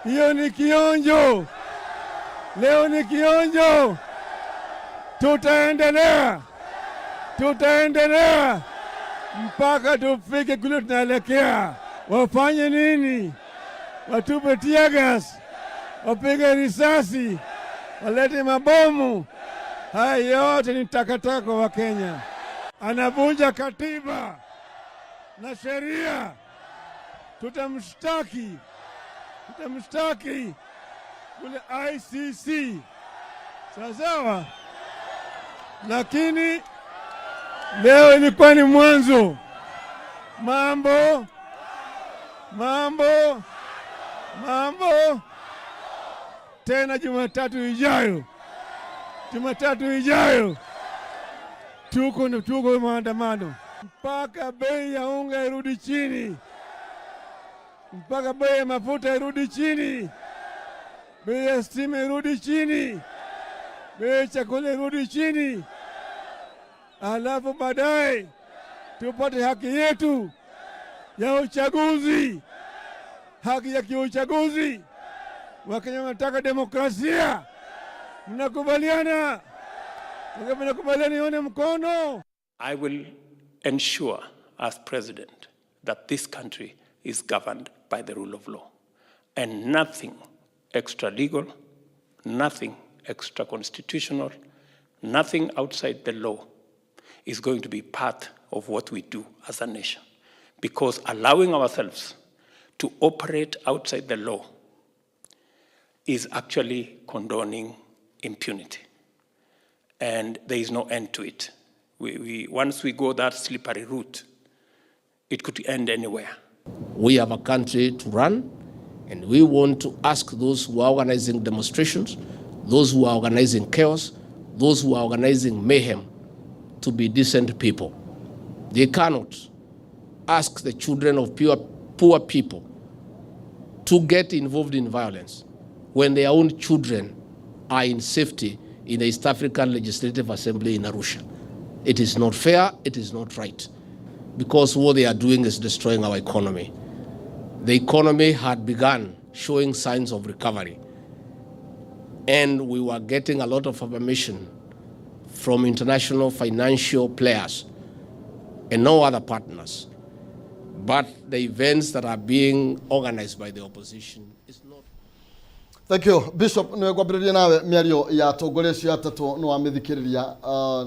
Hiyo ni kionjo, leo ni kionjo. Tutaendelea, tutaendelea mpaka tufike kule tunaelekea. Wafanye nini? Watupe teargas, wapige risasi, walete mabomu. Haya yote ni takataka kwa Wakenya. Anavunja katiba na sheria, tutamshtaki, tutamshtaki kule ICC, sawa sawa. Lakini leo ilikuwa ni mwanzo. Mambo mambo mambo tena Jumatatu ijayo, Jumatatu ijayo tuko maandamano mpaka bei ya unga irudi chini, mpaka bei ya mafuta irudi chini, bei ya stima irudi chini, bei ya chakula irudi chini, alafu baadaye tupate haki yetu ya uchaguzi, haki ya kiuchaguzi. Wakenya wanataka demokrasia. Mnakubaliana? Mnakubaliana? Nione mkono. I will ensure as president that this country is governed by the rule of law and nothing extra legal, nothing extra constitutional, nothing outside the law is going to be part of what we do as a nation. Because allowing ourselves to operate outside the law is actually condoning impunity. And there is no end to it. Once we go that slippery route, it could end anywhere. We have a country to run, and we want to ask those who are organizing demonstrations, those who are organizing chaos, those who are organizing mayhem to be decent people. They cannot ask the children of poor people to get involved in violence when their own children are in safety in the East African Legislative Assembly in Arusha. It is not fair, it is not right, because what they are doing is destroying our economy. The economy had begun showing signs of recovery, and we were getting a lot of affirmation from international financial players and no other partners. But the events that are being organized by the opposition is not. Thank you, Bishop. Nä ngwambä nawe mä ario ya atongoria acio atatå nä wamä thikä rä ria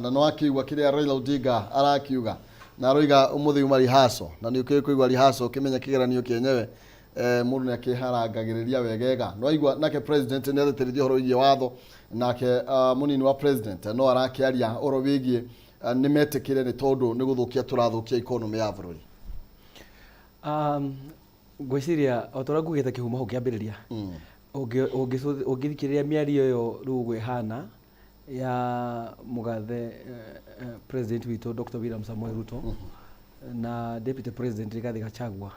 na nä wakä kä rä a Raila Odinga arakiuga na aroiga å må thä uma rihaco na nä å kä kå igua rihaco å kä menya kä geranio kä enyewe må ndå nä akä harangagä rä ria wegega no aigua nake president nä ateterithia å horo wä giä watho nake må nini wa president no arakä aria å horo wä giä nä metä kä re nä tondå nä gå thå kia tå rathå kia economy ya bå rå ri. Ngwĩciria o ta ũrĩa ngugĩte kĩhumo hau kĩambĩrĩria, ũngĩthikĩrĩria mĩario ĩyo rĩu ũguo ĩhana ya mũgathe president witũ Dr. William Samoei Ruto na deputy president Rigathi Gachagua,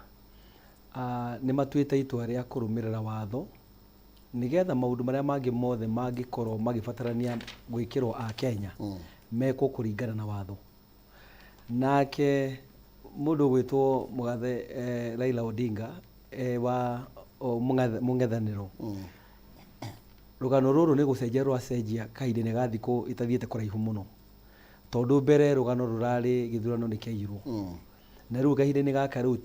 nĩ matuĩte itua rĩa kũrũmĩrĩra watho nĩgetha maũndũ marĩa mangĩ mothe mangĩkorwo magĩbatarania gwĩkĩrwo a Kenya mekwo kũringana na watho. Nake mũndũ ũgwĩtwo mũgathe Raila Odinga wa mũng'ethanĩro, rũgano rũrũ nĩ gũcenjia rwacenjia kahinda-inĩ ga thikũ itathiĩte kũraihu mũno, tondũ mbere rũgano rũrarĩ gĩthurano nĩ kĩaiyirwo, na rĩu kahinda-inĩ gaka rĩu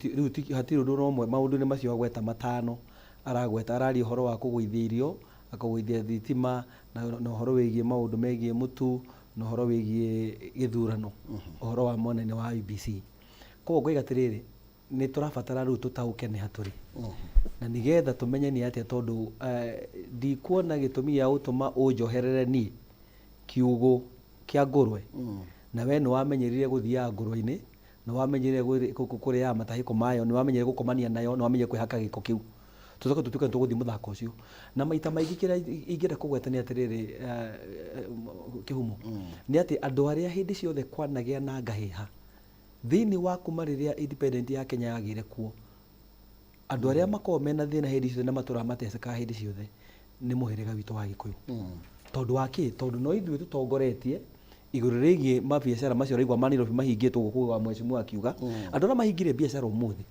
hatirĩ ũndũ ũmwe maũndũ-inĩ macio agweta matano aragweta. Araria ũhoro wa kũgũithia irio, akagũithia thitima na ũhoro wĩgiĩ maũndũ megiĩ mũtu na ũhoro wĩgiĩ gĩthurano, ũhoro wa mwena-inĩ wa IEBC. Koguo ngoiga atĩrĩrĩ, nĩ tũrabatara rĩu tũtaũke nĩ ha tũrĩ na nĩgetha tũmenye nĩ atĩa, tondũ ndikuona gĩtũmi gĩa gũtũma ũnjoherere niĩ kiugũ kĩa ngũrwe na we nĩ wamenyerire gũthiaga ngũrwe-inĩ, nĩ wamenyerire kũrĩaga matahĩko mayo, nĩ wamenyerire gũkomania nayo, nĩ wamenyerire kwĩhaka gĩko kĩu, tũcoke tũtuĩke nĩ tũgũthiĩ mũthako ũcio. Na maita maingĩ kĩrĩa ingĩenda kũgweta nĩ atĩrĩrĩ, kĩhumo nĩ atĩ andũ arĩa hĩndĩ ciothe kwanagĩa na ngahĩha thĩinĩ wa kuma rĩrĩa independent ya Kenya yagĩire kuo, andũ arĩa makoragwo mena thĩna hĩndĩ ciothe na matũraga matecekaga hĩndĩ ciothe nĩ mũhĩrĩga witũ wa Gĩkũyũ. Tondũ wa kĩ? Tondũ no ithuĩ tũtongoretie igũrũ rĩgiĩ mabiacara macio ũraigua ma Nairobi mahingĩtwo gũkũ wa mheshimiwa akiuga andũ arĩa mahingire biacara ũmũthĩ,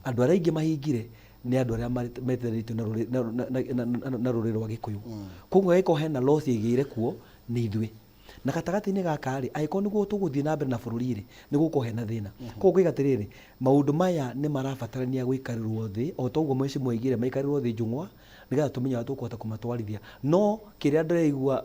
andũ arĩa aingĩ mahingire. Nĩ andũ arĩa metanĩtio na rũrĩ- na- na- na- na- na- na rũrĩrĩ rwa Gĩkũyũ. Koguo angĩkorwo hena loss ĩgĩire kuo nĩ ithuĩ na gatagatĩ-inĩ gaka rĩ, angĩkorwo nĩguo tũgũthiĩ na mbere na bũrũri rĩ, nĩ gũkorwo hena thĩna. Koguo ngoiga atĩrĩrĩ, maũndũ maya nĩ marabatarania gũikarĩrwo thĩ o ta ũguo mheshimiwa oigire maikarĩrwo thĩ njũng'wa, nĩgetha tũmenye ũrĩa tũkũhota kũmatwarithia. No kĩrĩa ndĩraigua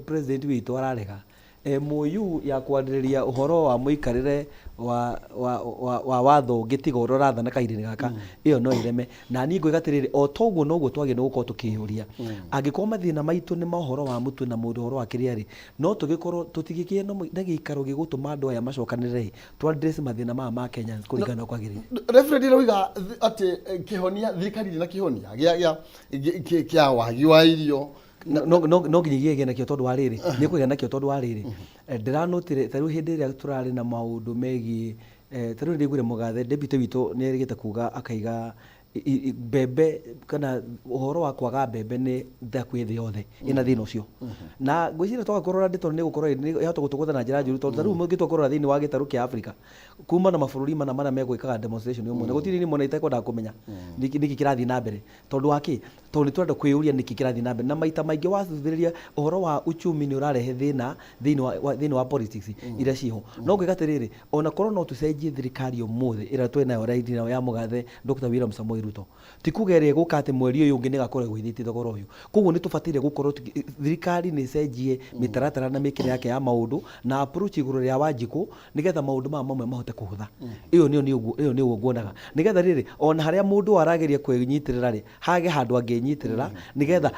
president witũ ararega, MOU ya kwarĩrĩria ũhoro wa mũikarĩre wa, wa, wa, wa watho ũngĩ tiga ũrĩa ũrathana kahinda-inĩ gaka, ĩyo no ĩreme. Na niĩ ngoiga atĩrĩrĩ, o ta ũguo noguo twagĩrĩirwo nĩ gũkorwo tũkĩyũria, angĩkorwo mathĩna maitũ nĩ ma ũhoro wa mũtu na mũndũ ũhoro wa kĩrĩa rĩ, no tũgĩkorwo tũtigĩkĩgĩe na gĩikaro gĩgũtũma andũ aya macokanĩrĩre ĩ, tũ address mathĩna maya ma Kenyans kũringana na ũrĩa kwagĩrĩire. Reverend arauga atĩ kĩhonia, thirikari ndĩ na kĩhonia gĩa gĩa kĩa wagi wa irio. No, no, no, no nginya igĩe nakĩo tondũ wa rĩrĩ, nĩ kũgĩa nakĩo tondũ wa rĩrĩ, ndĩranotire ta rĩu hĩndĩ ĩrĩa tũrarĩ na maũndũ megiĩ, ta rĩu nĩndĩraiguire mũgathe deputy witũ nĩ erĩgĩte kuga akaiga mbembe kana ũhoro wa kwaga mbembe nĩ hakuhĩ thĩ yothe ĩna thĩna ũcio. Na ngwĩciria twaga kũrora ndeto nĩ gũkorwo yahota gũtũgũtha na njĩra njũru, tondũ ta rĩu mũngĩtua kũrora thĩinĩ wa gĩtarũ kĩa Africa, kuma na mabũrũri mana marĩa megwĩkaga demonstration ũmũthĩ, na gũtirĩ niĩ mona itekwendaga kũmenya nĩkĩ kĩrathiĩ na mbere. Tondũ wa kĩ? Tondũ nĩ tũrenda kwĩyũria nĩkĩ kĩrathiĩ na mbere. Na maita maingĩ wacuthĩrĩria ũhoro wa uchumi nĩ ũrarehe thĩna thĩinĩ wa, thĩinĩ wa politics iria ciĩho. No ngwĩka atĩrĩrĩ, ona korwo no tũcenjie thirikari ũmũthĩ ĩrĩa twĩ nayo right now ya mũgathe Dr. William Samoei Ruto, ti kuga ĩrĩa ĩgũka atĩ mweri ũyũ ũngĩ nĩ ĩgakorwo ĩgũithĩtie thogora ũyũ. Koguo nĩ tũbataire gũkorwo thirikari nĩ ĩcenjie mĩtaratara na mĩkĩre yake ya maũndũ na approach igũrũ rĩa Wanjikũ, nĩgetha maũndũ maya mamwe mahote kũhũtha. Ĩyo nĩyo niĩ ũguo, ĩyo nĩguo nguonaga. Nĩgetha rĩrĩ, ona harĩa mũndũ arageria kwĩnyitĩrĩra rĩ, hage handũ angĩnyitĩrĩra, nĩgetha,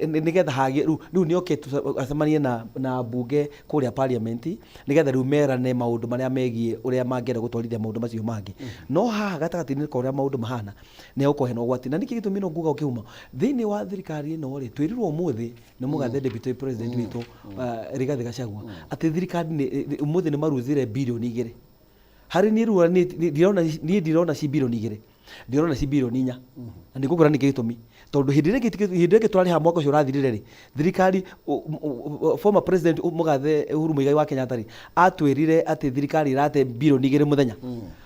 nĩgetha hagĩe, rĩu, rĩu nĩoke acemanie na, na mbunge kũrĩa parliament, nĩgetha rĩu merane maũndũ marĩa megiĩ ũrĩa mangĩenda gũtwarithia maũndũ macio mangĩ. No haha gatagatĩ-inĩ ka ũrĩa maũndũ mahana, nĩhegũkorwo hena ũgwati. Na nĩkĩ gĩtũmi no nguga ũkĩuma? Thĩinĩ wa thirikari ĩno rĩ, twĩrirwo ũmũthĩ, nĩ mũgathe deputy president witũ Rigathĩ Gachagua atĩ thirikari nĩ- ũmũthĩ nĩ maruzire 2 birioni. Harĩ niĩ rĩu ndirona, niĩ ndirona ci 2 birioni, ndĩrona ci 4 birioni. Na nĩ ngũkwĩra nĩkĩ gĩtũmi, tondũ hĩndĩ ĩrĩa ĩngĩ tũrarĩha mwaka ũcio ũrathirire rĩ, thirikari former president mũgathe Uhuru Muigai wa Kenyatta rĩ, atwĩrire atĩ thirikari ĩrate 2 birioni mũthenya.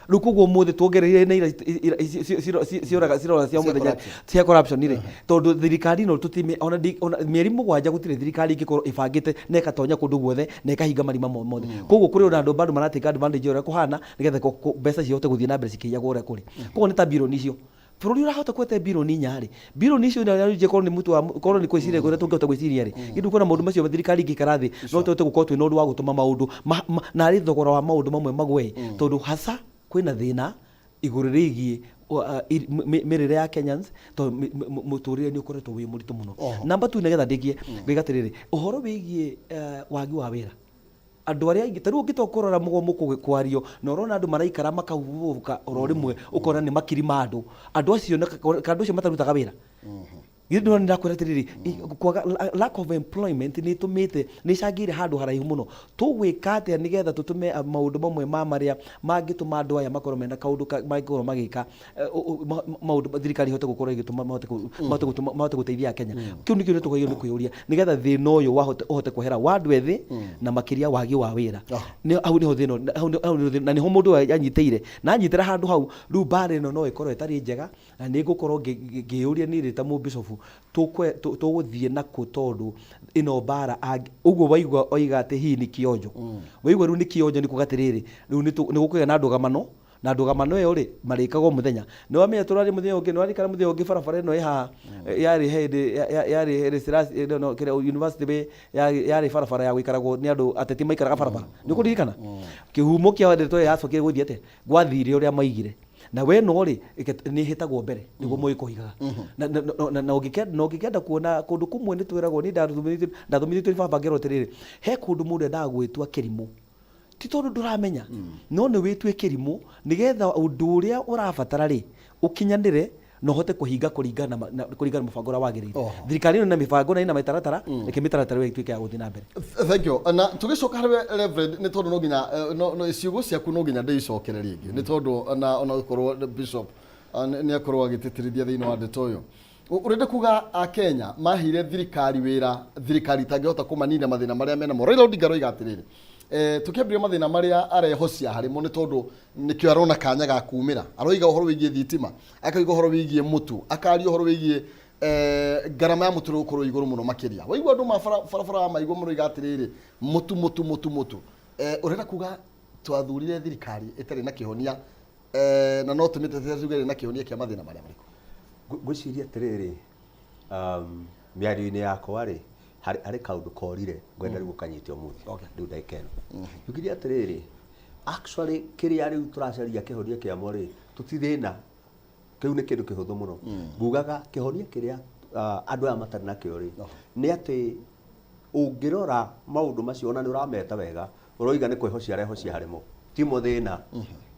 Rĩu koguo ũmũthĩ tuongereire na ira ciũraga cirora cia mũthenya cia corruption rĩ, tondũ thirikari ĩno tũtime ona ona mĩeri 7 gũtirĩ thirikari ĩngĩkorwo ĩbangĩte na ĩgatonya kũndũ guothe na ĩkahinga marima mothe. Koguo kũrĩ ona andũ bado maratake advantage ya ũrĩa kũhana, nĩgetha mbeca cihote gũthiĩ na mbere cikĩiyagwo ũrĩa kũrĩ. Koguo nĩ ta birioni icio bũrũri ũrahota kwete 4 birioni rĩ, birioni icio na korwo nĩ mũtu wa korwo nĩ gwĩciria ũrĩa tũngĩhota gwĩciria rĩ, githĩ ndũkuona maũndũ macio thirikari ĩngĩikara thĩ no tũhote gũkorwo twĩna ũndũ wa gũtũma maũndũ narĩ thogora wa maũndũ mamwe magwe, tondũ hasa kwĩna thĩna igũrũ rĩgiĩ mĩrĩre ya Kenyans, tondũ mũtũrĩre nĩ ũkoretwo wĩ mũritũ mũno. Namba tu nĩgetha ndĩkie, ngoiga atĩrĩrĩ, ũhoro wĩgiĩ wagi wa wĩra, andũ arĩa aingĩ ta rĩu ũngĩtua kũrora mũgomo kwario na ũrona andũ maraikara makahubũka oro rĩmwe, ũkona nĩ makiri ma andũ, andũ acio andũ acio matarutaga wĩra. Githĩ ndũrona nĩndakwĩra atĩrĩrĩ, kwaga lack of employment nĩ ĩtũmĩte, nĩ ĩcangĩire handũ haraihu mũno. Tũgwĩka atĩa nĩgetha tũtũme maũndũ mamwe ma marĩa mangĩtũma andũ aya makorwo mena kaũndũ mangĩkorwo magĩka maũndũ, thirikari ĩhote gũkorwo ĩgĩtũma mahote gũtũma mahote gũteithia Akenya? Kĩu nĩkĩo tũgagĩrĩirwo nĩ kwĩyũria, nĩgetha thĩna ũyũ wahote ũhote kwehera wa andũ ethĩ na makĩria wagi wa wĩra. Nĩ hau nĩho thĩna, hau nĩho thĩna, na nĩho mũndũ ũyũ anyitĩire na anyitĩra handũ hau, rĩu mbara ĩno no ĩkorwo ĩtarĩ njega. Na nĩ ngũkorwo ngĩyũria niĩ ndĩ ta mũbicobu, tũgũthiĩ nakũ, tondũ ĩno mbara ũguo waigua oiga atĩ hihi nĩ kĩonjo. Waigua rĩu nĩ kĩonjo, nĩ kuga atĩrĩrĩ, rĩu nĩ gũkũgĩa na ndũgamano, na ndũgamano ĩyo rĩ, marĩkaga o mũthenya. Nĩ wamenya tũrarĩ mũthenya ũngĩ, nĩ warikana mũthenya ũngĩ barabara ĩno ĩ haha yarĩ hĩndĩ yarĩ Haile Selassie, no, kĩrĩa university yarĩ barabara ya gũikaragwo nĩ andũ ateti maikaraga barabara. Nĩ ũkũririkana? Kĩhumo kĩa ndeto ĩyo yacokire gũthiĩ atĩa? Gwathire ũrĩa maigire. Na we no rĩ, nĩ ĩhĩtagwo mbere nĩguo mũgĩkũyũ oigaga. Na ũngĩkenda kuona kũndũ kũmwe nĩ twĩragwo, niĩ ndathomithĩtio nĩ baba ngerwo atĩrĩrĩ, he kũndũ mũndũ endaga gwĩtua kĩrimũ. Ti tondũ ndũramenya, no nĩ wĩtue kĩrimũ nĩgetha ũndũ ũrĩa ũrabatara rĩ, ũkinyanĩre na ũhote kũhinga kũringana na mũbango ũrĩa wagĩrĩire. Thirikari ĩno ĩna mĩbango na ĩna mĩtaratara, reke mĩtaratara ĩyo ĩtuĩke ya gũthiĩ na mbere. Thank you. Na tũgĩcoka harĩ we Reverend, nĩ tondũ no nginya no ciugo ciaku no nginya ndĩicokere rĩngĩ, nĩ tondũ ona gũkorwo Bishop nĩ akorwo agĩtĩtĩrithia thĩinĩ wa ndeto ĩyo. Ũrenda kuga Akenya maheire thirikari wĩra thirikari itangĩhota kũmanina mathĩna marĩa menamo? Raila Odinga aroiga atĩrĩrĩ, Tũkĩambĩrĩria mathĩna marĩa arehocia harĩmo nĩ tondũ nĩkĩo arona kanya ga kumĩra. Aroiga ũhoro wĩgiĩ thitima, akauga ũhoro wĩgiĩ mũtu, akaria ũhoro wĩgiĩ ngarama ya mũtũrĩre gũkorwo igũrũ mũno makĩria. Waigua andũ ma barabara wa maigua maroiga atĩrĩrĩ, mũtu mũtu mũtu mũtu. Ũrenda kuga twathurire thirikari ĩtarĩ na kĩhonia, na no tũmĩtetere tuge ĩrĩ na kĩhonia kĩa mathĩna marĩa marĩkũ? Ngwĩciria atĩrĩrĩ, mĩario-inĩ yakwa rĩ, harĩ kaũndũ korire ngwenda rĩu ũkanyite ũmũthĩ. Rĩu ndagĩka ĩno njugire atĩrĩrĩ, actually kĩrĩa rĩu tũracaria kĩhonia kĩamo rĩ, tũtithĩna kĩu nĩ kĩndũ kĩhũthũ mũno. Ngugaga kĩhonia kĩrĩa andũ aya matarĩ nakĩo rĩ, nĩ atĩ ũngĩrora maũndũ macio ona nĩ ũrameta wega, ũroiga nĩ kwĩhocia arehocia harĩ mo, timo thĩna.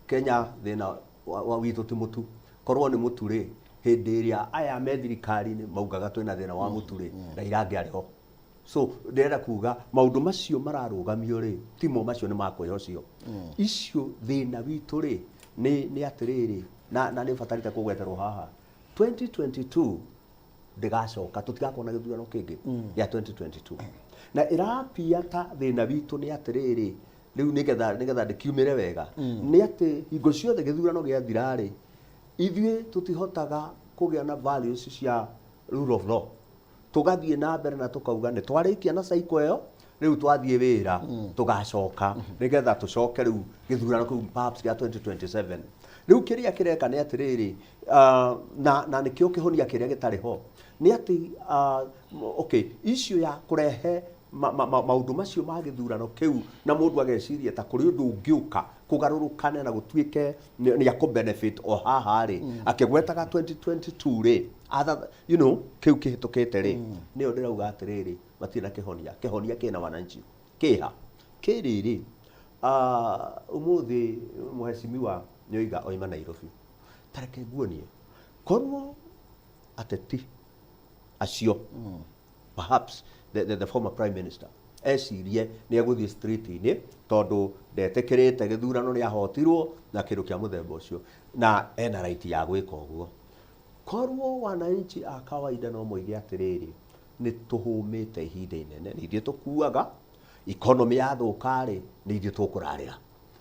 Kenya thĩna wa witũ ti mũtu. Korwo nĩ mũtu rĩ, hĩndĩ ĩrĩa aya me thirikari-inĩ maugaga twĩna thĩna wa mũtu rĩ, Raila angĩarĩ ho. So ndĩrenda kuga maũndũ macio mararũgamio rĩ, timo macio nĩ makwĩhocio. Icio thĩna witũ rĩ nĩ atĩrĩrĩ, na nĩ ũbatarĩte kũgweterwo haha, 2022 ndĩgacoka, tũtigakorwo na gĩthurano kĩngĩ gĩa 2022. Na ĩrapia ta thĩna witũ nĩ atĩrĩrĩ, rĩu nĩgetha ndĩkiumĩre wega, nĩ atĩ hingo ciothe gĩthurano gĩathira rĩ, ithuĩ tũtihotaga kũgĩa na values cia rule of law. Tũgathiĩ na mbere na tũkauga nĩ twarĩkia na cycle ĩyo, rĩu twathiĩ wĩra, tũgacoka nĩgetha tũcoke rĩu gĩthurano kĩu perhaps gĩa 2027. Rĩu kĩrĩa kĩreka nĩ atĩrĩrĩ, na nĩkĩo kĩhonia kĩrĩa gĩtarĩ ho nĩ atĩ, okay, issue ya kũrehe maũndũ macio ma gĩthurano kĩu na mũndũ ageciria ta kũrĩ ũndũ ũngĩũka kũgarũrũkane na gũtuĩke nĩ akũ benefit o haha rĩ, akĩgwetaga 2022 rĩ, other, kĩu kĩhĩtũkĩte rĩ, nĩyo ndĩrauga atĩrĩrĩ, matirĩ na kĩhonia. Kĩhonia kĩna wananchi kĩha kĩrĩrĩ. Ũmũthĩ mheshimiwa nĩoiga oima Nairobi, tareke nguonie korwo ateti acio, perhaps the former prime minister ecirie nĩ egũthiĩ street-inĩ tondũ ndetĩkĩrĩte gĩthurano nĩ ahotirwo na kĩndũ kĩa mũthemba ũcio, na ena right ya gwĩka ũguo. Korwo wananchi a kawaida no moige atĩrĩrĩ, nĩ tũhũmĩte ihinda inene, nĩ ithuĩ tũkuaga, economy yathũka rĩ, nĩ ithuĩ tũkũrarĩra.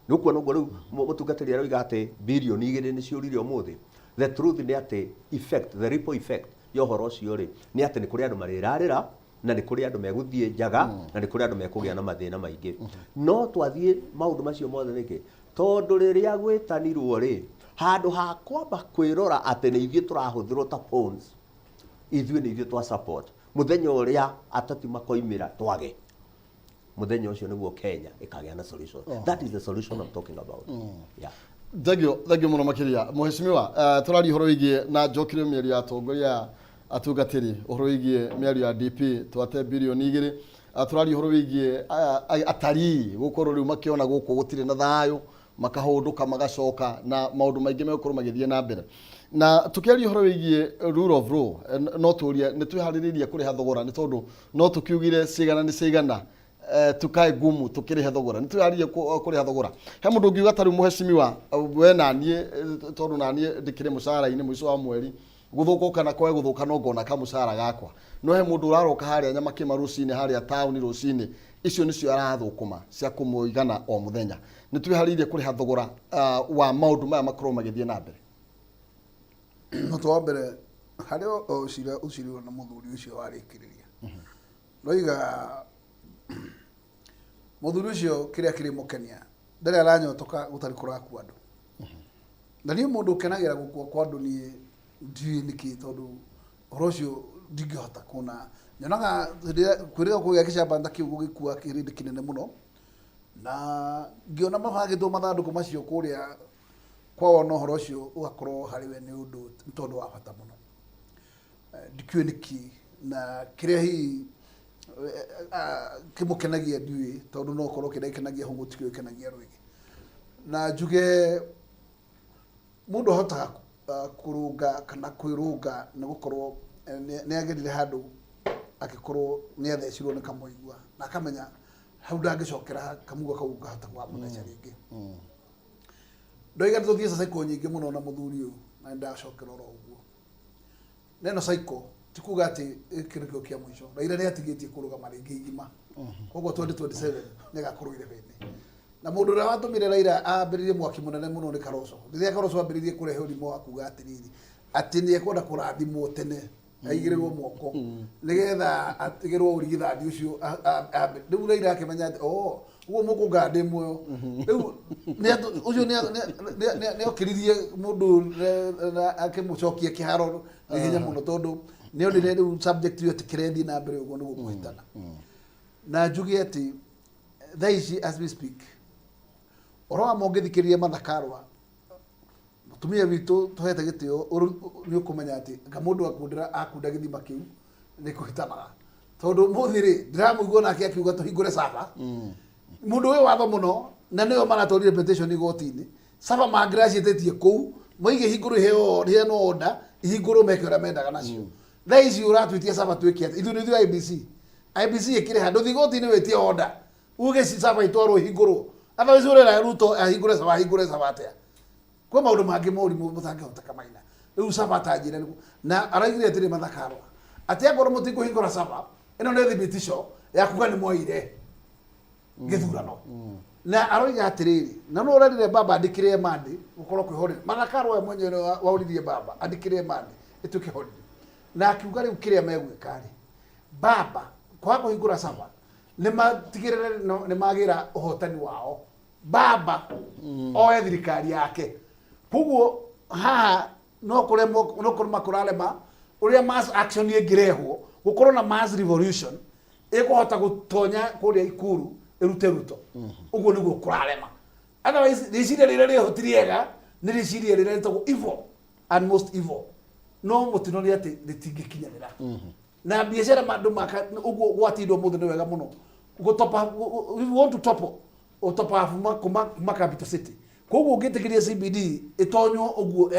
Nĩ ũkuona ũguo rĩu mũtungatĩri aroiga atĩ birioni 2 nĩ ciũrire ũmũthĩ. The truth nĩ atĩ effect, the ripple effect ya ũhoro ũcio rĩ, nĩ atĩ nĩ kũrĩ andũ marĩrarĩra, na nĩ kũrĩ andũ megũthiĩ njaga, na nĩ kũrĩ andũ mekũgĩa na mathĩna maingĩ. No twathiĩ maũndũ macio mothe nĩkĩ? Tondũ rĩrĩa gwĩtanirwo rĩ, handũ ha kwamba kwĩrora atĩ nĩ ithuĩ tũrahũthĩrwo ta phones, ithuĩ nĩ ithuĩ twa support, mũthenya ũrĩa ateti makoimĩra twage, mũthenya ũcio nĩguo Kenya ĩkagĩa na solution. That is the solution I'm talking about, yeah. Thengio, thengio mũno makĩria mheshimiwa. Tũraria ũhoro wĩgiĩ na njokire mĩario ya atongoria atungatĩri, ũhoro wĩgiĩ mĩario ya DP twate birioni 2. Tũraria ũhoro wĩgiĩ atarii gũkorwo rĩu makĩona gũkũ gũtirĩ na thayũ, makahũndũka magacoka, na maũndũ maingĩ megũkorwo magĩthiĩ na mbere. Na tũkĩaria ũhoro wĩgiĩ rule of law, no tũrie nĩ twĩharĩrĩirie kũrĩha thogora, nĩ tondũ no tũkiugire cigana nĩ cigana, tukae ngumu tukĩrĩhe thogora, nĩ twĩharĩrie kũrĩha thogora. He mũndũ ũngiuga ta rĩu mheshimiwa, we naniĩ, tondũ naniĩ ndĩkĩrĩ mũcara-inĩ mũico wa mweri, gũthũka kana kwae gũthũka no ngona kamũcara gakwa. No he mũndũ ũraroka harĩa Nyamakĩma rũcinĩ, harĩa taũni rũcinĩ, icio nĩcio arathũkũma cia kũmũigana o mũthenya. Nĩ twĩharĩirie kũrĩha thogora wa maũndũ maya makorwo magĩthiĩ na mbere? Ũndũ wa mbere harĩ o ũcira ũcirirwo na mũthuri ũcio warĩkĩrĩria, ndoiga mũthuri ũcio kĩrĩa kĩrĩmũkenia ndarĩ aranyotoka gũtarĩ kũrakua andũ. Na niĩ mũndũ ũkenagĩra gũkua kwa andũ, niĩ ndiũĩ nĩkĩ, tondũ ũhoro ũcio ndingĩhota kuona. Nyonaga hĩndĩ ĩrĩa kwĩrĩga kũgĩa gĩcamba ta kĩu gũgĩkua kĩrĩndĩ kĩnene mũno, na ngĩona mabangĩtwo mathandũkũ macio kũrĩa kwao, na ũhoro ũcio ũgakorwo harĩ we nĩ ũndũ nĩ tondũ wa bata mũno. Ndikĩũĩ nĩkĩ na kĩrĩa hihi kĩmũkenagia ndiũĩ, tondũ no ũkorwo kĩrĩa gĩkenagia hũngũ tikĩo gĩkenagia rwĩgĩ. Na njuge mũndũ ahotaga kũrũnga kana kwĩrũnga nĩ gũkorwo nĩ agerire handũ agĩkorwo nĩ athecirwo nĩ kamũigua na akamenya hau ndangĩcokera, kamũigua kau ngahota gwamũtheca rĩngĩ. Ndoiga nĩ tũthiĩte cycle nyingĩ mũno na mũthuri ũyũ, na nĩ ndacokera oro ũguo. Na ĩno cycle Ti kuga atĩ gĩkĩ nĩkĩo kĩa mũico. Raila nĩ atigĩtie kũrũgama rĩngĩ igima. Koguo 2027 nĩ agakorwo irebe-inĩ. Na mũndũ ũrĩa watũmire Raila ambĩrĩrie mwaki mũnene mũno nĩ Kalonzo. Rĩrĩa Kalonzo ambĩrĩirie kũrehe ũrimũ wa kuga atĩrĩrĩ, atĩ nĩ ekwenda kũrathimwo tene aigĩrĩrwo moko nĩgetha atigĩrwo ũrigithathi ũcio ambe. Rĩu Raila akĩmenya atĩ oh, ũguo mũkũngaa ndĩ muoyo. Rĩu ũcio nĩokĩririe mũndũ na akĩmũcokia kĩharo na ihenya mũno tondũ nĩonire rĩu subject ĩyo atĩ kĩrĩa na mbere ũguo nĩguo kũhĩtana. Na njuge atĩ thaa ici as we speak, ũhoro wa ma ũngĩthikĩrĩria Martha Karua, mũtumia witũ tũhete gĩtĩo, nĩ ũkũmenya atĩ anga mũndũ akundĩra akunda gĩthima kĩu nĩ kũhĩtanaga. Tondũ ũmũthĩ rĩ, ndĩramũigua nake akiuga tũhingũre server. Mũndũ ũyũ watho mũno na nĩwe maratwarire petition igoti-inĩ. Server mangĩraciĩtĩtie kũu, moige ihingũrwo iheo iheanwo order, ihingũrwo meke ũrĩa mendaga nacio. Thaa ici ũratwĩtia server twĩke atĩa? Ithuĩ nĩ ithuĩ IEBC. IEBC ĩkĩrĩ ha? Ndũthiĩ igoti-inĩ wĩtie order. Uge server itwarwo ihingũrwo. Otherwise ũrera Ruto ahingũre server, ahingũre server atĩa? Kwĩ maũndũ mangĩ morimũ mũtangĩhota kamaina. Rĩu server ta njĩra nĩguo. Na araigire atĩrĩ Martha Karua, atĩ akorwo mũtikũhingũra server, ĩno nĩ thibitisho ya kuga nĩ mwaire gĩthurano. Na aroiga atĩrĩrĩ, na no ũrerire baba andĩkĩre Monday gũkorwo kwĩ holiday. Martha Karua we mwenyewe nĩwe waũririe baba andĩkĩre Monday ĩtuĩke holiday. Na akiuga rĩu kĩrĩa megwĩka rĩ, baba kwaga kũhingũra server nĩ matigĩrĩre nĩ magĩra ũhotani wao. Baba oe thirikari yake. Koguo haha no kũremwo, no kũrema kũrarema ũrĩa mass action ĩngĩrehwo, gũkorwo na mass revolution ĩkũhota gũtonya kũrĩa Ikuru ĩrute Ruto. Ũguo nĩguo kũrarema. Otherwise rĩciria rĩrĩa rĩho ti rĩega, nĩ rĩciria rĩrĩa rĩtagwo evil and most evil. No mũtino nĩ atĩ rĩtingĩkinyanĩra. Na biacara andũ maka ũguo gwatindwo mũthĩ nĩ wega mũno. Gũtopa, if you want to topple, ũtopaga kuma capital city. Koguo ũngĩtĩkĩria CBD ĩtonywo ũguo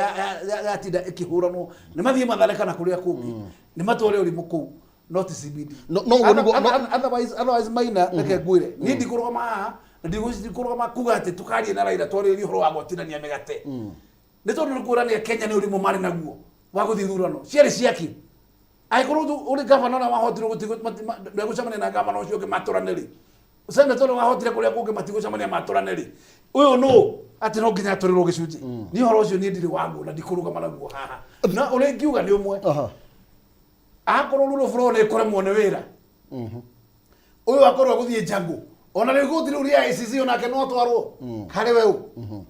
yatinda ĩkĩhũranwo, nĩ mathiĩ Mathare kana kũrĩa kũngĩ, nĩ matware ũrimũ kũu, not CBD. No, no, ũguo nĩguo- no- Otherwise Maina, reke ngwĩre, niĩ ndikũrũgama haha, na ndikũrũgama kuga atĩ tũkarie na Raila twarĩrĩrie ũhoro wa gwatinania mĩgate. Nĩ tondũ nĩ kuonania Kenya nĩ ũrimũ marĩ naguo wa gũthiĩ ithurano. Ciarĩ ciaki. Angĩkorwo ũrĩ gavana ũrĩa wahotirwo ndegũcemania na gavana ũcio ũngĩ matũrane rĩ, senator ũrĩa wahotire kũrĩa kũngĩ matigũcemania matũrane rĩ, ũyũ nũ atĩ no nginya atũrĩrwo gĩcunjĩ? Niĩ ũhoro ũcio niĩ ndirĩ waguo na ndikũrũgama naguo haha. Na ũrĩa ingiuga nĩ ũmwe. Akorwo rule of law nĩ ĩkũremwo nĩ wĩra, ũyũ akorwo agũthiĩ njango, ona rĩu igoti rĩu rĩa ICC onake no atwarwo harĩ we ũ.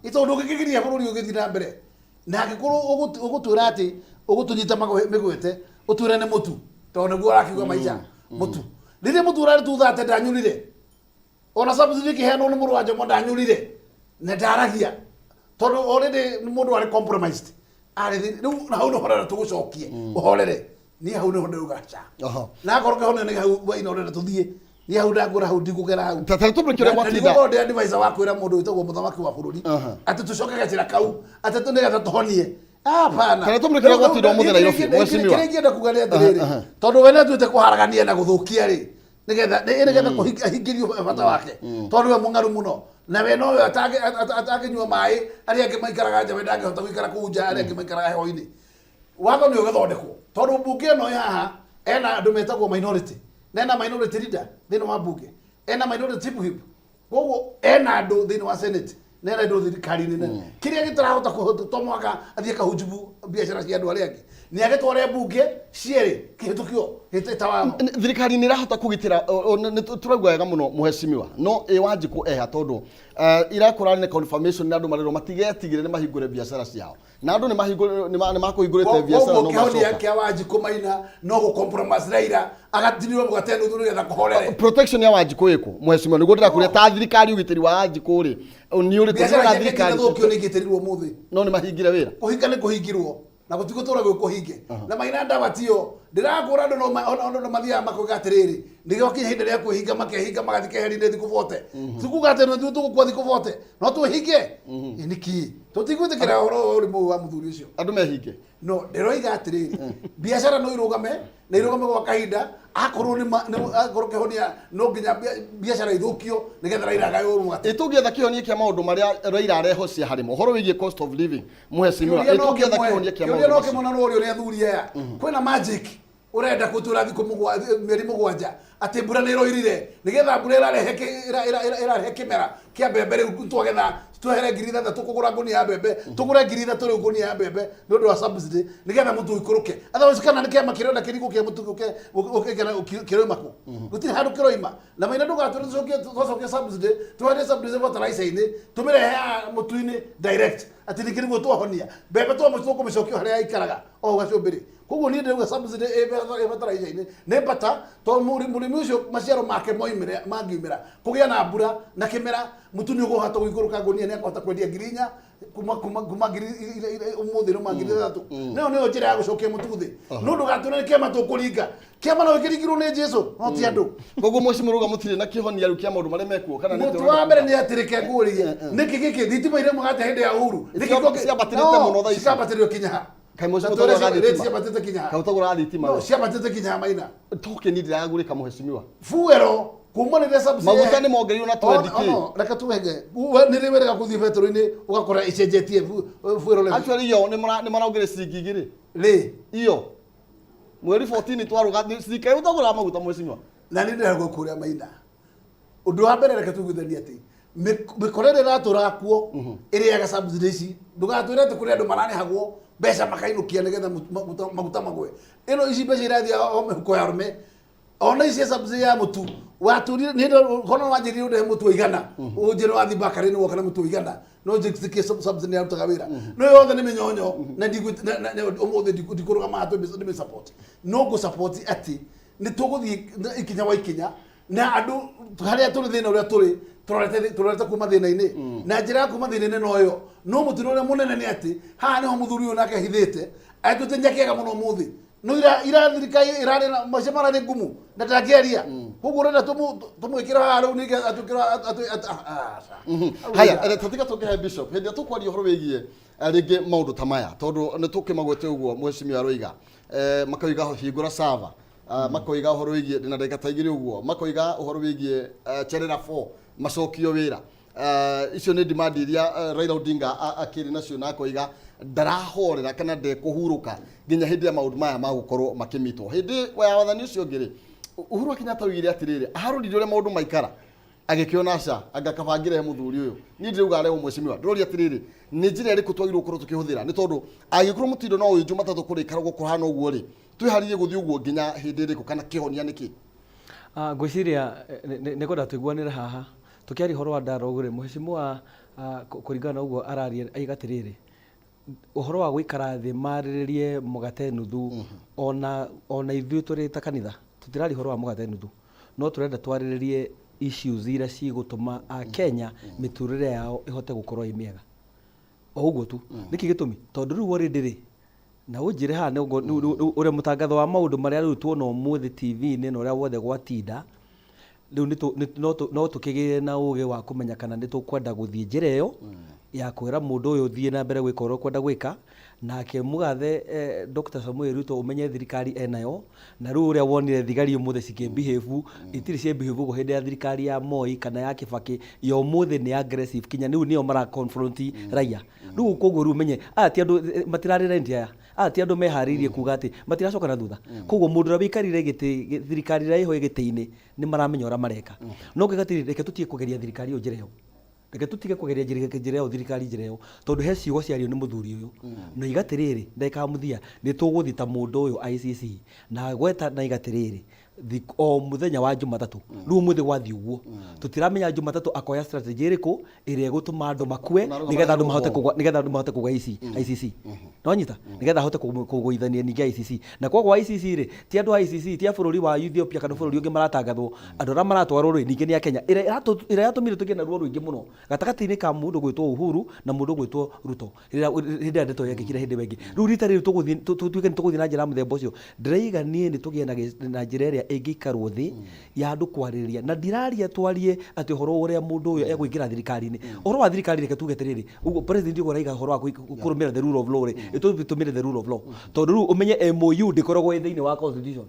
Nĩ tondũ ndũngĩkĩgiria bũrũri ũgĩthiĩ na mbere. Na angĩkorwo ũgũtwĩra atĩ ũgũtũnyita mĩgwete, ũtwĩre nĩ mũtu, tondũ nĩguo ũrakiuga maica, mũtu. Rĩrĩa mũtu ũrarĩ tuthate ndanyurire. Ona subsidy ĩkĩheanwo nĩ mũrũ wa Njomo ndanyurire. Na ndaragia. Tondũ already mũndũ arĩ compromised. Arĩ thĩ, rĩu na hau nĩho ũrenda tũgũcokie, ũhorere. Niĩ hau nĩho ndĩrauga aca. Na akorwo kĩhonio nĩ hau waina ũrenda tũthiĩ, niĩ hau ndakwĩra hau ndikũgera hau. Ta tũmũkĩre Na gwatinda. ndigũkorwo ndĩ advisor wa kwĩra mũndũ wĩtagwo mũthamaki wa bũrũri atĩ tũcoke gacĩra kau atĩ nĩgetha tũhonie. Hapana. Kana tũmũkĩre gwatinda ũmũthĩ Nairobi, mheshimiwa. Kĩrĩa ingĩenda kuga nĩ atĩrĩrĩ, tondũ we nĩatuĩte kũharagania na gũthũkia rĩ, nĩgetha kũhingĩrio bata wake, tondũ we mũng'aru mũno na we nowe atangĩnyua maĩ, arĩa angĩ maikaraga nja, we ndangĩhota gũikara kũu nja, arĩa angĩ maikaraga heho-inĩ. Watho nĩ ũgĩthondekwo tondũ mbunge ĩno ĩ haha ena andũ metagwo minority, na ena minority leader thĩinĩ wa mbunge, ena minority chief whip, koguo ena andũ thĩinĩ wa senate na ena andũ thirikari-inĩ nene. Kĩrĩa gĩtarahota kũhota to mũhaka athiĩ akahunjubu biacara cia andũ arĩa angĩ, nĩ agĩtware mbunge cierĩ kĩhĩtũkio gĩtĩ watho. Thirikari nĩ ĩrahota kũgitĩra, nĩ tũraigua wega mũno mheshimiwa, no ĩ Wanjikũ eha tondũ ira kũrarĩ na confirmation na andũ marerwo matigetigĩre nĩ mahingũre biacara ciao. Na andũ nĩ mahingũrĩ nĩ makũhingũrĩte biacara no macoka. Kĩhonia kĩa Wanjikũ Maina no gũ compromise Raila agatinirwo mũgate nuthu nĩgetha kũhorere. Protection ya Wanjikũ ĩkũ mheshimiwa? Nĩguo ndĩrakũria ta thirikari ũgitĩri wa Wanjikũ rĩ nĩ ũrĩkũ? Biacara Nĩ ciake thirikari itathũkio nĩ ingĩtĩrirwo ũmũthĩ. No nĩ mahingire wĩra. Kũhinga nĩ kũhingirwo na gũtigũtũra gwĩ kũhinge. Na Maina ndawa tiyo ndĩrakũra andũ no no mathiaga makoiga atĩrĩrĩ, nĩgĩo kinya ihinda rĩa kwĩhinga makehinga magathiĩ keheri-inĩ thikũ bote. Ti kuga atĩ nĩ tũgũkua thikũ bote no twĩhinge. Ĩ nĩkĩ tũtigwĩtĩkĩra ũhoro wa ũrimũ ũyũ wa mũthuri ũcio? Andũ mehinge. No ndĩroiga atĩrĩrĩ, biacara no irũgame na irũgame gwa kahinda, akorwo nĩ akorwo kĩhonia no nginya biacara ithũkio nĩgetha Raila agaywo mũgate. Ĩ tũngĩetha kĩhonia kĩa maũndũ marĩa Raila arehocia harĩ mo, ũhoro wĩgiĩ cost of living, mheshimiwa, Kĩũria ĩ no tũngĩetha kĩmwe, kĩhonia kĩa kĩũria maũndũ no macio? kĩmwe na no ũrio nĩ athuri aya. Kwĩna magic. Ũrenda gũtũra thikũ mĩeri 7 atĩ mbura nĩ ĩroirire, nĩgetha mbura ĩrarehe ĩrarehe kĩmera kĩa mbembe. Rĩu twagetha twehere 6,000 kũgũra ngũnia ya mbembe, tũgũre 3,000 rĩu ngũnia ya mbembe nĩ ũndũ wa subsidy, nĩgetha mũtu ũikũrũke. Otherwise kana nĩ kĩama kĩrenda kĩrigũ kĩa mũtu gũke kĩroima kũ? Gũtirĩ handũ kĩroima. Na maina ndũgatwĩre tũcokie, twacokia subsidy, tweherie subsidy fertilizer-inĩ, tũmĩrehe haha mũtu-inĩ direct, atĩ ningĩ nĩguo twahonia mbembe, tũkũmĩcokia harĩa yaikaraga o gacumbĩrĩ. Koguo niĩ ndĩrauga subsidy ĩ fertilizer-inĩ nĩ bata, tondũ mũrĩmi ũcio maciaro make moimĩre mangiumĩra kũgĩa na mbura na kĩmera, mũtu nĩ ũkũhota gũikũrũka, ngũnia nĩ akũhota kwendia 4,000 kuma ngiri ũmũthĩ nĩ 3,000. Nayo nĩyo njĩra ya gũcokia mũtu thĩ. No ndũgatwĩre nĩ kĩama tũkũringa. Kĩama no gĩkĩringirwo nĩ Jesu, no ti andũ. Koguo mheshimiwa ruga mũtirĩ na kĩhonia rĩu kĩa maũndũ marĩa mekuo kana nĩ Mũtu wa mbere nĩ atĩ reke ngũrie, nĩkĩ gĩkĩ thitima irĩ mũgate hĩndĩ ya Uhuru? Nĩkĩ Ciambatĩrĩte mũno thaa ici. Ciambatĩrĩrio kinya ha? Kaĩ mheshimiwa Na twĩre ũtagũraga rate thitima? ciambatĩte kinya ha? Kaĩ ũtagũraga thitima No, we? ciambatĩte kinya ha, Maina? Token ndĩragũrĩka, mheshimiwa. Fuel kuma rĩrĩa subsidy Maguta nĩ mongereirwo na 20K. No, reke tuwege nĩ rĩ wĩrĩga gũthiĩ betũrũ-inĩ ũgakora ĩcenjetie fuel level? Actually iyo nĩ maraongereire ciringi 2. Rĩ? Iyo mweri 14 twarũga ciringi. Kaĩ ũtagũraga maguta, mheshimiwa? Na nĩ ndĩragwo kũrĩa, Maina. Ũndũ wa mbere, reke tuiguithanie atĩ mĩkora ĩrĩa ĩratũraga kuo ĩrĩaga subsidy ici. Ndũgatwĩre atĩ kũrĩ andũ mararĩhagwo mbeca makainũkia nĩgetha maguta magwe. Ĩno ici mbeca irathiĩ o mĩhuko ya arũme. Ona ici cia subsidy ya mũtu watũrire nĩ kono wanjĩrire ũndehe mũtu wa 100, ũnjĩre wathiĩ bakarĩ-inĩ woka na mũtu wa 100, no njĩtĩkie subsidy nĩ yarutaga wĩra. No yothe nĩ mĩnyonyo na ũmũthĩ ndikũrũgama haha ndĩmĩ support. No ngũ support atĩ nĩ tũgũthiĩ na ikinya wa ikinya na andũ harĩa tũrĩ thĩna ũrĩa tũrĩ tũrorete kuma thĩna-inĩ na njĩra ya kuma thĩna-inĩ noyo. No mũtino ũrĩa mũnene nĩ atĩ haha nĩho mũthuri ũyũ nake ahithĩte atuĩte nyakĩega mũno ũmũthĩ. No ira thirikari ĩrarĩ na macio mararĩ ngumu na ndangĩaria. Koguo ũrenda tũmwĩkĩre haha rĩu ningĩ atwĩkĩre Haya, tatiga tũngĩhe bishop hĩndĩ ĩrĩa tũkwaria ũhoro wĩgiĩ rĩngĩ maũndũ ta maya, tondũ nĩ tũkĩmagwete ũguo mheshimiwa aroiga, makoiga hingũra server, makoiga ũhoro wĩgiĩ ndĩna ndagĩka ta 2 ũguo, makoiga ũhoro wĩgiĩ cherera 4 macokio wĩra. Icio nĩ demand iria Raila Odinga akĩrĩ nacio, na akoiga ndarahorera kana ndekũhurũka nginya hĩndĩ ya maũndũ maya magũkorwo makĩmitwo. Hĩndĩ ya wathani ũcio ũngĩ rĩ, Uhuru wa Kenyatta oigire atĩrĩrĩ, arorire ũrĩa maũndũ maikara, agĩkĩona aca anga kaba ngĩrehe mũthuri ũyũ. Niĩ ndĩrauga arehwo, mheshimiwa. Ndĩroria atĩrĩrĩ, nĩ njĩra ĩrĩkũ twagĩrĩirwo gũkorwo tũkĩhũthĩra? Nĩ tondũ angĩkorwo mũtindo no ũyũ Jumatatũ kũrĩikaragwo kũhana ũguo rĩ, twĩharĩrie gũthiĩ ũguo nginya hĩndĩ ĩrĩkũ, kana kĩhonia nĩ kĩ? Ngwĩciria nĩ ngwenda tũiguanĩre haha tũkĩaria ũhoro wa dialogue rĩ, mheshimiwa, kũringana na ũguo araria, aiga atĩrĩrĩ, ũhoro wa gũikara thĩ marĩrĩrie mũgate nuthu, ona ithuĩ tũrĩ ta kanitha tũtiraria ũhoro wa mũgate nuthu, no tũrenda twarĩrĩrie issues iria cigũtũma Akenya mĩtũrĩre yao ĩhote gũkorwo ĩ mĩega, o ũguo tu. Nĩkĩ gĩtũmi? Tondũ rĩu already rĩ, na ũnjĩre haha nĩ ũrĩa mũtangatho wa maũndũ marĩa rĩu tuona ũmũthĩ TV-inĩ na ũrĩa wothe gwatinda rĩu, no tũkĩgĩe na ũgĩ wa kũmenya kana nĩ tũkwenda gũthiĩ njĩra ĩyo ya kwĩra mũndũ ũyũ thiĩ na mbere gwĩka ũrĩa ũkwenda gwĩka. Nake mũgathe Dr. Samuel Ruto, ũmenye thirikari enayo, na rĩu ũrĩa wonire thigari ũmũthĩ cikĩ behave, itirĩ cia behave ũguo hĩndĩ ya thirikari ya Moi kana ya Kibaki. Ya ũmũthĩ nĩ aggressive, kinya rĩu nĩo mara confront raia rĩu. Koguo rĩu ũmenye aya ti andũ matirarĩ rendi, aya ti andũ meharĩirie kuga atĩ matiracoka na thutha. Koguo mũndũ ũrĩa wĩikarire gĩtĩ thirikari ĩrĩa ĩho ĩ gĩtĩ-inĩ nĩ maramenya ũrĩa mareka. No ngĩga atĩrĩrĩ, reke tũtige kũgeria thirikari ĩyo njĩra ĩyo, reke tũtige kũgeria njĩra ĩyo, thirikari njĩra ĩyo, tondũ he ciugo ciario nĩ mũthuri ũyũ na iga atĩrĩrĩ, ndagĩka ya mũthia nĩ tũgũthiĩ ta mũndũ ũyũ ICC na gweta na iga atĩrĩrĩ, o mũthenya wa Jumatatũ. Rĩu ũmũthĩ gwathiĩ ũguo, tũtiramenya Jumatatũ akoya strategy ĩrĩkũ ĩrĩa ĩgũtũma andũ makue nĩgetha andũ mahote kũgwa, nĩgetha andũ mahote kũgwa ICC. Nĩwanyita? Nĩgetha ahote kũgũithania ningĩ ICC. Na kwagwa ICC rĩ, ti andũ a ICC, ti a bũrũri wa Ethiopia kana bũrũri ũngĩ maratangathwo, andũ arĩa maratwarwo rĩ, ningĩ nĩ a Kenya. Ĩrĩa yatũmire tũgĩe na ruo rũingĩ mũno gatagatĩ-inĩ ka mũndũ gwĩtwo Uhuru na mũndũ gwĩtwo Ruto rĩrĩa hĩndĩ ĩrĩa ndeto yekĩkire hĩndĩ ĩyo ĩngĩ. Rĩu rita rĩrĩ tũgũthiĩ tũtuĩke nĩ tũgũthiĩ na njĩra ya mũthemba ũcio, ndĩraiga niĩ nĩ tũgĩe na njĩra ĩrĩa ĩngĩikarwo thĩ ya andũ kwarĩrĩria. Na ndiraria twarie atĩ ũhoro ũrĩa mũndũ ũyũ ekũingĩra thirikari-inĩ. Ũhoro wa thirikari, reke tuge atĩrĩrĩ, ũguo president ũguo araiga ũhoro wa kũrũmĩrĩra the rule of law rĩ, ĩtũtũmĩre the rule of law, tondũ rĩu ũmenye MOU ndĩkoragwo ĩ thĩinĩ wa constitution.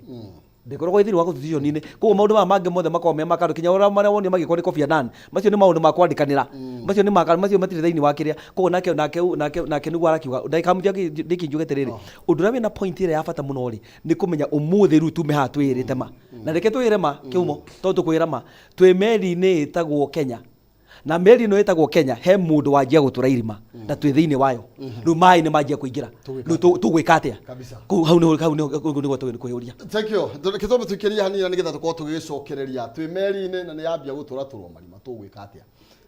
Ndĩkoragwo ĩ thĩinĩ wa constitution-inĩ. Koguo maũndũ maya mangĩ mothe makoragwo me makando, kinya ũrĩa marĩa wonire magĩkwo nĩ Kofi Annan, macio nĩ maũndũ ma kwandĩkanĩra, macio nĩ ma macio matirĩ thĩinĩ wa kĩrĩa. Koguo nake nake nake nake nĩguo arakiuga ndagĩka mũthia ndĩkie njuge atĩrĩrĩ, ũndũ ũrĩa wĩna point ĩrĩa ya bata mũno rĩ, nĩ kũmenya ũmũthĩ rĩu tume haha twĩĩrĩte ma, na reke twĩĩre ma kĩhumo, tondũ tũkwĩra ma, twĩ meri-inĩ ĩtagwo Kenya, na meri ĩno ĩtagwo Kenya he mũndũ wanjia gũtũra irima na twĩ thĩinĩ wayo, rĩu maĩ nĩ manjia kũingĩra, rĩu tũgwĩka atĩa? Kabisa. Kũu hau nĩho hau nĩho nĩho tũgĩ kwĩyũria. Thank you. Kĩtwambe tũikĩrie hanini na nĩgetha tũkorwo tũgĩgĩcokereria. Twĩ meri-inĩ na nĩ yambia gũtũra tũrwo marima, tũgwĩka atĩa?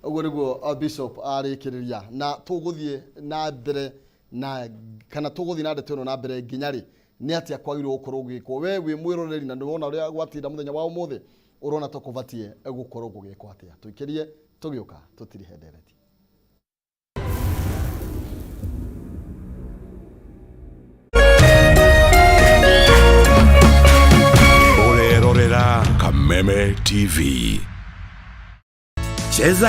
Ũguo nĩguo Bishop arĩkĩrĩria, na tũgũthiĩ na mbere na kana tũgũthiĩ na ndeto ĩno na mbere nginya rĩ, nĩ atĩa kwagĩrĩirwo gũkorwo gũgĩkwo? We wĩ mwĩroreri na nĩwona ũrĩa gwatinda mũthenya wa ũmũthĩ, ũrona ta kũbatiĩ gũkorwo gũgĩkwo atĩa? Tũikĩrie tũgĩũka tũtirihe ndereti. Ũrerorera Kameme TV. Cheza.